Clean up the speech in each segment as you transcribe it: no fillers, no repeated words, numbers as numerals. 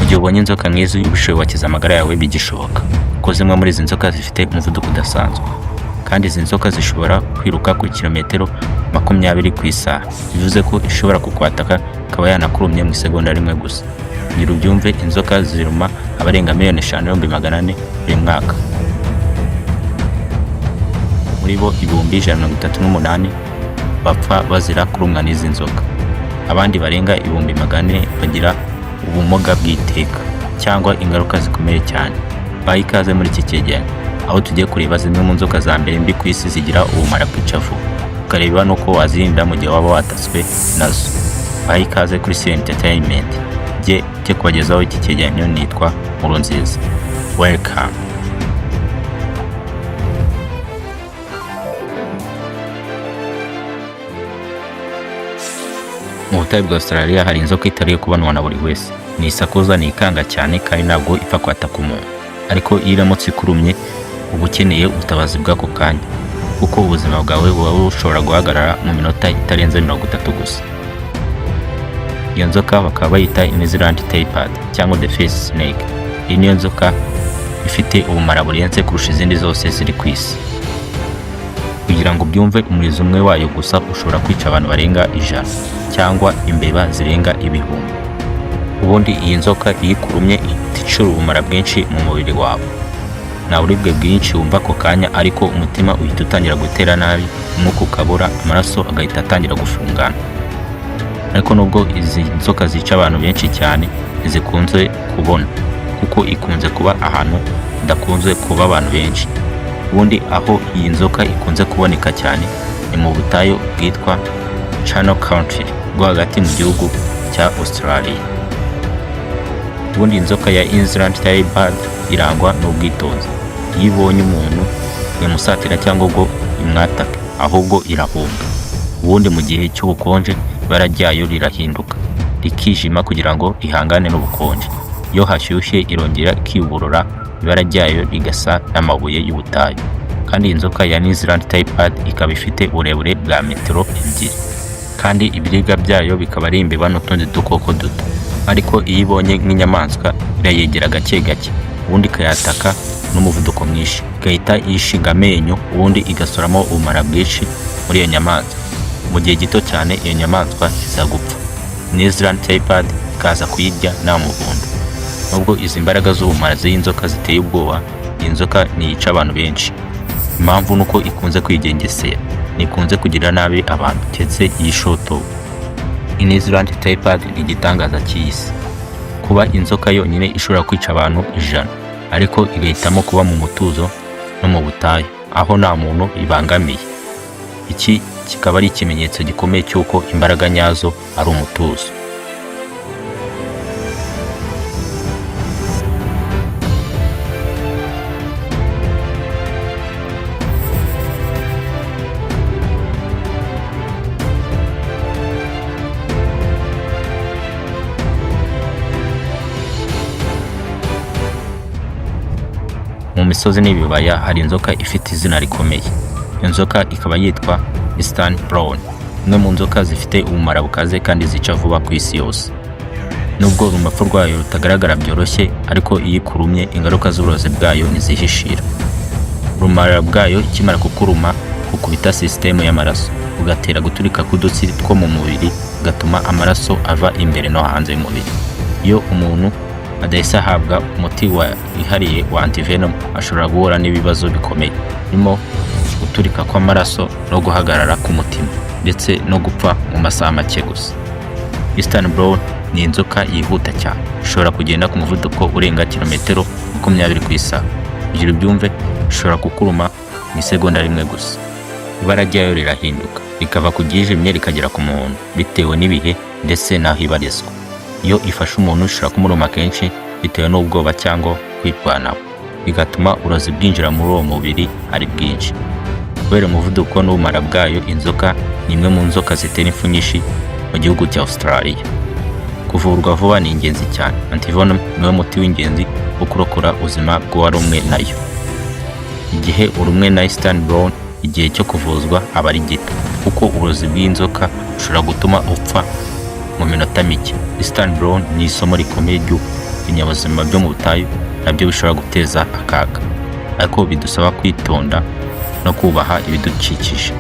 Igihe ubonye inzoka nk'izi ubishoboye wakiza amagara yawe bigishoboka, kuko zimwe muri izi nzoka zifite umuvuduko udasanzwe. Kandi izi nzoka zishobora kwiruka ku kilometero 20 ku isaha, bivuze ko ishobora kukwataka ikaba yanakurumye mu isegonda rimwe gusa. Kugira ubyumve, inzoka ziruma abarenga 5,400,000 buri mwaka. Muri bo 138,000 bapfa bazira kurumwa n'izi nzoka. Abandi barenga 400,000 bagira ubumuga bw'iteka cyangwa ingaruka zikomeye cyane. Baha ikaze muri iki cyegeranyo, aho tugiye kureba zimwe mu nzoka za mbere mbi ku isi zigira ubumara bwica vuba, ukareba n'uko wazirinda mu gihe waba watatswe nazo. Baha ikaze kuri C Entertainment. Jye jye kubagezaho iki cyegeranyo nitwa Nkurunziza. Welcome. Mu butayu bwa Australia hari inzoka itari kubonwa na buri wese. Ni isakuza, ni ikanga cyane kandi ntabwo ipfa kwataka umuntu. Ariko iyo iramutse ikurumye uba ukeneye ubutabazi bw'ako kanya, kuko ubuzima bwawe buba bushobora guhagarara mu minota itarenze 30 gusa. Iyo nzoka bakaba bayita New Zealand Taipan cyangwa the Fierce Snake. Iyi niyo nzoka ifite ubumara burenze kurusha izindi zose ziri ku isi. Kugira ngo ubyumve, umurizo umwe wayo gusa ushobora kwica abantu barenga 100 cyangwa imbeba zirenga 1000. Ubundi iyi nzoka iyo ikurumye ihita icura ubumara bwinshi mu mubiri wawe. Nta buribwe bwinshi wumva ako kanya, ariko umutima uhita utangira gutera nabi, umwuka ukabura, amaraso agahita atangira gufungana. Ariko nubwo izi nzoka zica abantu benshi cyane, ntizikunze kubona kuko ikunze kuba ahantu hadakunze kuba abantu benshi. Ubundi aho iyi nzoka ikunze kuboneka cyane ni mu butayu bwitwa Channel Country rwo hagati mu gihugu cya Australia. Ubundi inzoka ya New Zealand Taipan irangwa n'ubwitonzi. Iyo ibonye umuntu ntimusatira cyangwa ngo imwatake, ahubwo irahunga. Ubundi mu gihe cy'ubukonje ibara ryayo rirahinduka rikijima kugira ngo ihangane n'ubukonje. Iyo hashyushye irongera ikiyuburura, ibara ryayo rigasa n'amabuye y'ubutayu. Kandi iyi nzoka ya New Zealand Taipan ikaba ifite uburebure bwa metero 2. Kandi ibiribwa byayo bikaba ari imbeba n'utundi dukoko duto. Ariko iyo ibonye nk'inyamaswa irayegera gake gake, ubundi ikayataka n'umuvuduko mwinshi, igahita yishinga amenyo, ubundi igasoramo ubumara bwinshi muri iyo nyamaswa. Mu gihe gito cyane iyo nyamaswa iza gupfa. New Zealand Taipan ikaza kuyirya nta muvundo. Nubwo izi mbaraga z'ubumara z'iyi nzoka ziteye ubwoba, iyi nzoka ntiyica abantu benshi. Impamvu ni uko ikunze kwigengesera, ntikunze kugirira nabi abantu keretse iyishotowe. New Zealand Taipan ni igitangaza cy'iyi si. Kuba inzoka yonyine ishobora kwica abantu 100, ariko igahitamo kuba mu mutuzo no mu butayu, aho nta muntu ibangamiye. Iki kikaba ari ikimenyetso gikomeye cy'uko imbaraga nyazo ari umutuzo. Mu misozi n'ibibaya hari inzoka ifite izina rikomeye. Iyo nzoka ikaba yitwa Eastern Brown, imwe mu nzoka zifite ubumara bukaze kandi zica vuba ku isi yose. Nubwo urumapfu rwayo rutagaragara byoroshye, ariko iyo ikurumye ingaruka z'uburozi bwayo ntizihishira. Ubumara bwayo ikimara kukuruma bukubita sisitemu y'amaraso, bugatera guturika k'udutsi two mu mubiri, bigatuma amaraso ava imbere no hanze y'umubiri. Iyo umuntu adahise ahabwa umuti wihariye wa antivenom, ashobora guhura n'ibibazo bikomeye birimo guturika kw'amaraso no guhagarara k'umutima, ndetse no gupfa mu masaha make gusa. Eastern Brown ni inzoka yihuta cyane, ishobora kugenda ku muvuduko urenga kilometero 20 ku isaha. Kugira ubyumve, ishobora kukuruma mu isegonda rimwe gusa. Ibara ryayo rirahinduka rikava ku ryijimye rikagera ku muhondo bitewe n'ibihe ndetse n'aho ibarizwa. Iyo ifashe umuntu ishobora kumuruma kenshi bitewe n'ubwoba cyangwa kwirwanaho, bigatuma uburozi bwinjira muri uwo mubiri ari bwinshi. Kubera umuvuduko n'ubumara bwayo, inzoka ni imwe mu nzoka zitera impfu nyinshi mu gihugu cya Australia. Kuvurwa vuba ni ingenzi cyane. Antivenom niwo muti w'ingenzi wo kurokora ubuzima bw'uwarumwe nayo. Igihe urumwe na Eastern Brown, igihe cyo kuvuzwa aba ari gito, kuko uburozi bw'inzoka bushobora gutuma upfa mu minota mike. Eastern Brown ni isomo rikomeye ry'uko ibinyabuzima byo mu butayu nabyo bishobora guteza akaga, ariko bidusaba kwitonda no kubaha ibidukikije.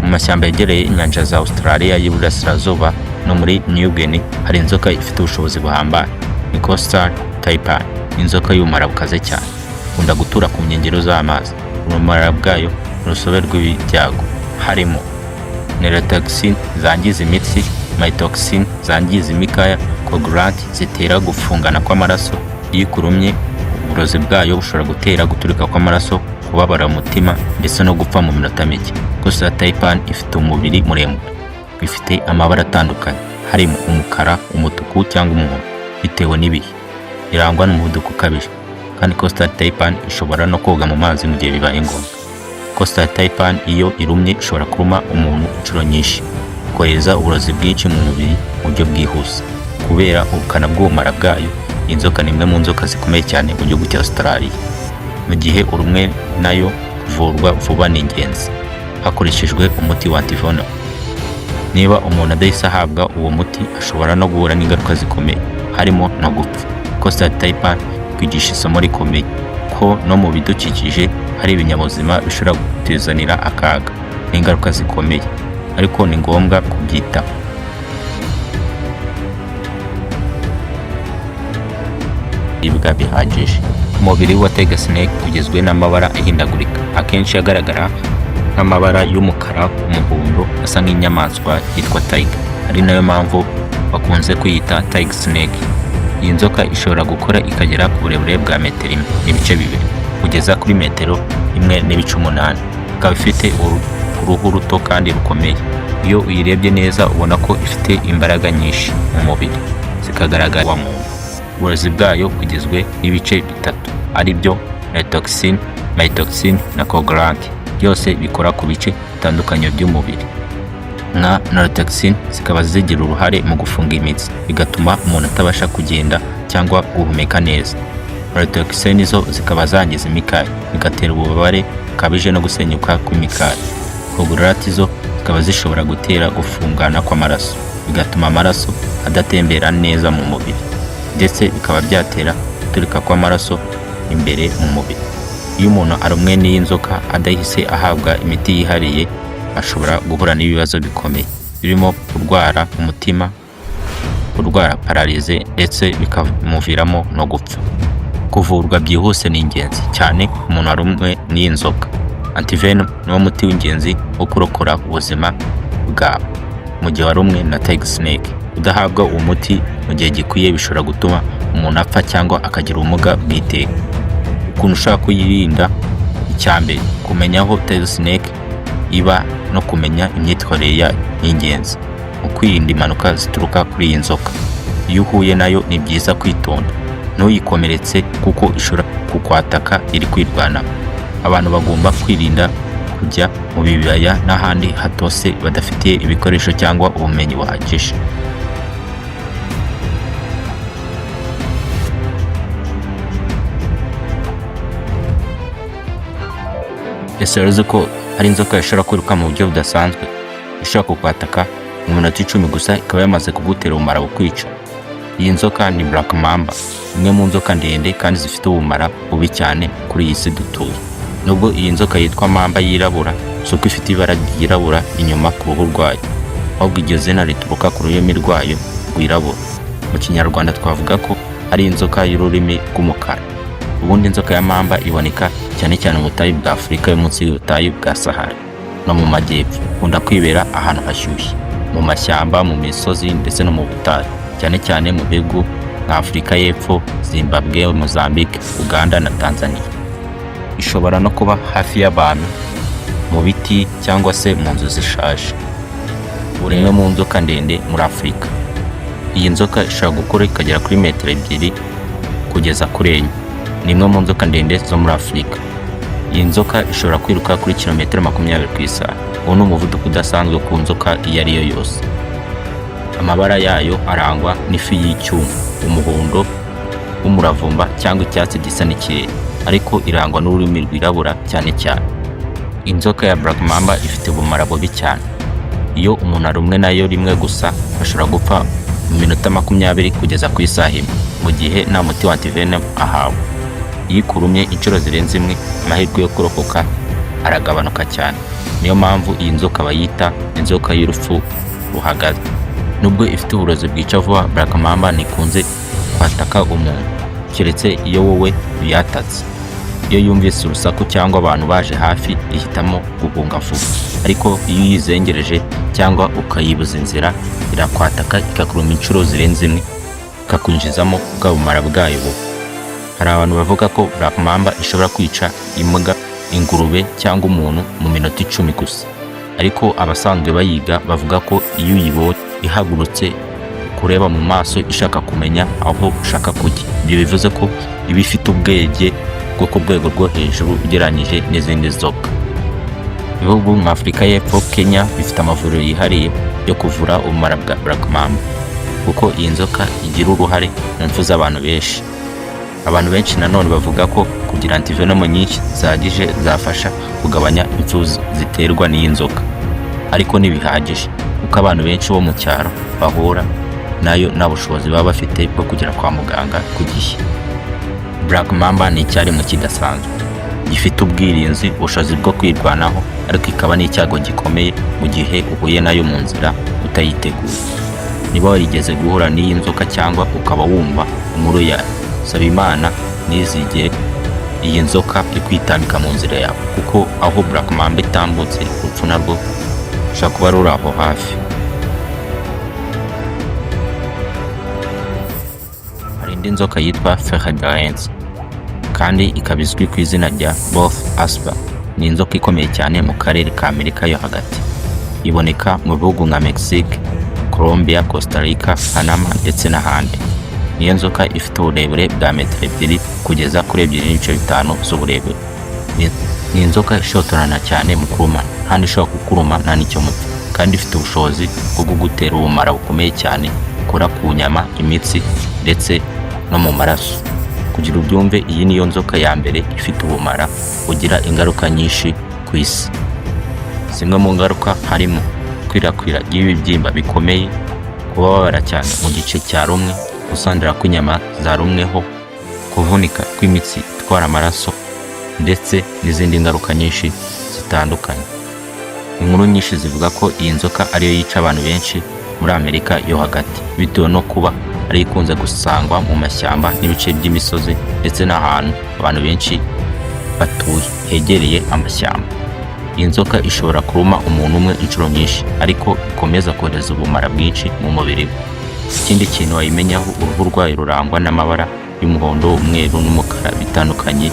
Mu mashyamba yegereye inyanja za Australia y'Iburasirazuba no muri New Guinea hari inzoka ifite ubushobozi buhambaye. Ni Coastal Taipan, inzoka y'ubumara bukaze cyane. Ikunda gutura ku nkengero z'amazi. Ubumara bwayo ni urusobe rw'ibyago, harimo neurotoxin zangiza imitsi, mytoxin zangiza imikaya, coagulant zitera gufungana kw'amaraso. Iyo ikurumye, uburozi bwayo bushobora gutera guturika kw'amaraso, kubabara umutima ndetse no gupfa mu minota mike. Coastal Taipan ifite umubiri muremure, ifite amabara atandukanye harimo umukara, umutuku cyangwa umuhondo bitewe n'ibihe. Irangwa n'umuvuduko ukabije, kandi Coastal Taipan ishobora no koga mu mazi mu gihe bibaye ngombwa. Coastal Taipan iyo irumye ishobora kuruma umuntu inshuro nyinshi, kohereza uburozi bwinshi mu mubiri mu buryo bwihuse. Kubera ubukana bw'ubumara bwayo, iyi nzoka ni imwe mu nzoka zikomeye cyane mu gihugu cya Australia. Mu gihe urumwe nayo, kuvurwa vuba ni ingenzi hakoreshejwe umuti wa antivenom. Niba umuntu adahise ahabwa uwo muti, ashobora no guhura n'ingaruka zikomeye harimo no gupfa. Coastal Taipan kwigisha isomo rikomeye ko no mu bidukikije hari ibinyabuzima bishobora kutuzanira akaga n'ingaruka zikomeye, ariko ni ngombwa kubyitaho. Ibwa bihagije. Umubiri wa Tiger Snake ugizwe n'amabara ahindagurika, akenshi agaragara nk'amabara y'umukara, umuhondo, asa nk'inyamaswa yitwa tiger, ari nayo mpamvu bakunze kuyita Tiger Snake. Iyi nzoka ishobora gukora ikagera ku burebure bwa metero 1.2 kugeza kuri metero 1.8, ikaba ifite uruhu ruto kandi rukomeye. Iyo uyirebye neza ubona ko ifite imbaraga nyinshi mu mubiri zikagaragara wa muntu. Uburozi bwayo bugizwe n'ibice bitatu ari byo neurotoxin, mytoxin na coagulant, byose bikora ku bice bitandukanye by'umubiri. Nka neurotoxin zikaba zigira uruhare mu gufunga imitsi, bigatuma umuntu atabasha kugenda cyangwa guhumeka neza. Neurotoxin zo zikaba zangiza imikaya, bigatera ububabare bukabije no gusenyuka kw'imikaya. Coagulant zo zikaba zishobora gutera gufungana kw'amaraso, bigatuma amaraso adatembera neza mu mubiri, ndetse bikaba byatera guturika kw'amaraso imbere mu mubiri. Iyo umuntu arumwe n'iyi nzoka adahise ahabwa imiti yihariye, ashobora guhura n'ibibazo bikomeye birimo kurwara umutima, kurwara paralysie ndetse bikamuviramo no gupfa. Kuvurwa byihuse ni ingenzi cyane ku muntu warumwe n'iyi nzoka. Antivenom niwo muti w'ingenzi wo kurokora ubuzima bwawe mu gihe warumwe na Tiger Snake. Kudahabwa uwo muti mu gihe gikwiye bishobora gutuma umuntu apfa cyangwa akagira ubumuga bw'iteka. Ukuntu ushobora kuyirinda: icya mbere, kumenya aho Tiger Snake iba no kumenya imyitwarire yayo ni ingenzi mu kwirinda impanuka zituruka kuri iyi nzoka. Iyo uhuye nayo ni byiza kwitonda, ntuyikomeretse kuko ishobora kukwataka iri kwirwanaho. Abantu bagomba kwirinda kujya mu bibaya n'ahandi hatose badafitiye ibikoresho cyangwa ubumenyi buhagije. Ese wari uzi ko hari inzoka ishobora kwiruka mu buryo budasanzwe, ishobora kukwataka mu minota 10 gusa ikaba yamaze kugutera ubumara bukwica? Iyi nzoka ni Black Mamba, imwe mu nzoka ndende kandi zifite ubumara bubi cyane kuri iyi si dutuye. Nubwo iyi nzoka yitwa mamba yirabura, si uko ifite ibara ryirabura inyuma ku ruhu rwayo, ahubwo iryo zina rituruka ku rurimi rwayo rwirabura. Mu Kinyarwanda twavuga ko ari inzoka y'ururimi rw'umukara. Ubundi inzoka ya mamba iboneka cyane cyane mu butayu bwa Afurika yo munsi y'ubutayu bwa Sahara no mu majyepfo. Ikunda kwibera ahantu hashyushye, mu mashyamba, mu misozi ndetse no mu butayu, cyane cyane mu bihugu nka Afurika y'Epfo, Zimbabwe, Mozambique, Uganda na Tanzania. Ishobora no kuba hafi y'abantu, mu biti cyangwa se mu nzu zishaje. Uri imwe mu nzoka ndende muri Afurika. Iyi nzoka ishobora gukura ikagera kuri metero 2 kugeza kuri 4. Ni imwe mu nzoka ndende zo muri Afurika. Iyi nzoka ishobora kwiruka kuri kilometero 20 ku isaha. Uwo ni umuvuduko udasanzwe ku nzoka iyo ari yo yose. Amabara yayo arangwa n'ifu y'icyuma, umuhondo w'umuravumba cyangwa icyatsi gisa n'ikirere, ariko irangwa n'ururimi rwirabura cyane cyane. Inzoka ya Black Mamba ifite ubumara bubi cyane. Iyo umuntu arumwe nayo rimwe gusa, ashobora gupfa mu minota 20 kugeza ku isaha imwe, mu gihe nta muti wa antivenom ahawe. Iyo ikurumye inshuro zirenze imwe, amahirwe yo kurokoka aragabanuka cyane. Niyo mpamvu iyi nzoka bayita inzoka y'urupfu ruhagaze. Nubwo ifite uburozi bwica vuba, Black Mamba ntikunze kwataka umuntu, keretse iyo wowe uyatatse. Iyo yumvise urusaku cyangwa abantu baje hafi, ihitamo guhunga vuba. Ariko iyo uyizengereje cyangwa ukayibuza inzira, irakwataka ikakuruma inshuro zirenze imwe, ikakwinjizamo bwa bumara bwayo bubi. Hari abantu bavuga ko Black Mamba ishobora kwica imbwa, ingurube cyangwa umuntu mu minota 10 gusa. Ariko abasanzwe bayiga bavuga ko iyo uyibonye ihagurutse kureba mu maso ishaka kumenya aho ushaka kujya, ibyo bivuze ko iba ifite ubwenge bwo ku rwego rwo hejuru ugereranyije n'izindi nzoka. Ibihugu nka Afurika y'Epfo, Kenya bifite amavuriro yihariye yo kuvura ubumara bwa Black Mamba, kuko iyi nzoka igira uruhare mu mpfu z'abantu benshi. Abantu benshi nanone bavuga ko kugira antivenom nyinshi zihagije zafasha kugabanya impfu ziterwa n'iyi nzoka, ariko ntibihagije kuko abantu benshi bo mu cyaro bahura nayo nta bushobozi baba bafite bwo kugera kwa muganga ku gihe. Black Mamba ni icyaremwe kidasanzwe gifite ubwirinzi, ubushobozi bwo kwirwanaho, ariko ikaba n'icyago gikomeye mu gihe uhuye nayo mu nzira utayiteguye. Niba warigeze guhura n'iyi nzoka cyangwa ukaba wumva inkuru yayo, saba Imana ntizigere iyi nzoka ikwitambika mu nzira yawe, kuko aho Black Mamba itambutse, urupfu narwo rushobora kuba ruri aho hafi. Hari indi nzoka yitwa Fer de Lance, kandi ikaba izwi ku izina rya Both Asper. Ni inzoka ikomeye cyane mu karere ka Amerika yo Hagati. Iboneka mu bihugu nka Mexique, Colombia, Costa Rica, Panama ndetse n'ahandi. Niyo nzoka ifite uburebure bwa metero 2 kugeza kuri 2.5 z'uburebure. Ni inzoka ishotorana cyane mu kurumana, kandi ishobora kukuruma nta n'icyo mupfa, kandi ifite ubushobozi bwo kugutera ubumara bukomeye cyane bukora ku nyama, imitsi ndetse no mu maraso. Kugira ubyumve, iyi niyo nzoka ya mbere ifite ubumara bugira ingaruka nyinshi ku isi. Zimwe mu ngaruka harimo ikwirakwira ry'ibibyimba bikomeye, kubabara cyane mu gice cya rumwe, gusandara kw'inyama zarumweho, kuvunika kw'imitsi itwara amaraso ndetse n'izindi ngaruka nyinshi zitandukanye. Inkuru nyinshi zivuga ko iyi nzoka ariyo yica abantu benshi muri Amerika yo Hagati, bitewe no kuba ari ikunze gusangwa mu mashyamba n'ibice by'imisozi ndetse n'ahantu abantu benshi batuye hegereye amashyamba. Iyi nzoka ishobora kuruma umuntu umwe inshuro nyinshi, ariko ikomeza kohereza ubumara bwinshi mu mubiri we. Ikindi kintu wayimenyaho, uruhu rwayo rurangwa n'amabara y'umuhondo, umweru n'umukara bitandukanye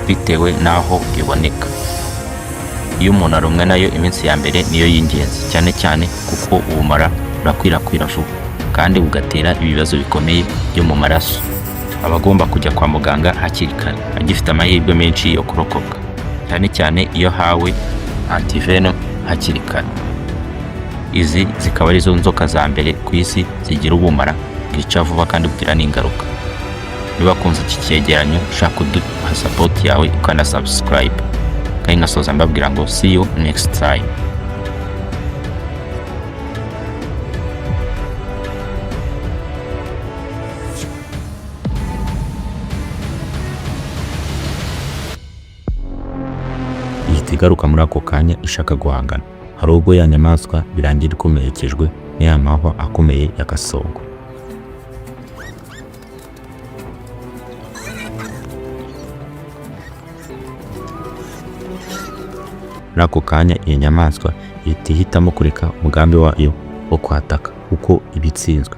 bitewe n'aho iboneka. Iyo umuntu arumwe nayo, iminsi ya mbere niyo y'ingenzi cyane cyane, kuko ubumara burakwirakwira vuba kandi bugatera ibibazo bikomeye byo mu maraso. Aba agomba kujya kwa muganga hakiri kare agifite amahirwe menshi yo kurokoka, cyane cyane iyo ahawe antivenom hakiri kare. Izi zikaba arizo nzoka za mbere ku isi zigira ubumara bwica vuba kandi bugira n'ingaruka. Niba wakunze iki cyegeranyo, ushaka kuduha support yawe ukanda subscribe, kandi ngasoza mbabwira ngo see you next time. Ihita igaruka muri ako kanya ishaka guhangana. Hari ubwo ya nyamaswa birangira ikomerekejwe n'iya mahwa akomeye ya Gasongo. Muri ako kanya iyo nyamaswa ihita ihitamo kureka umugambi wayo wo kwataka kuko iba itsinzwe.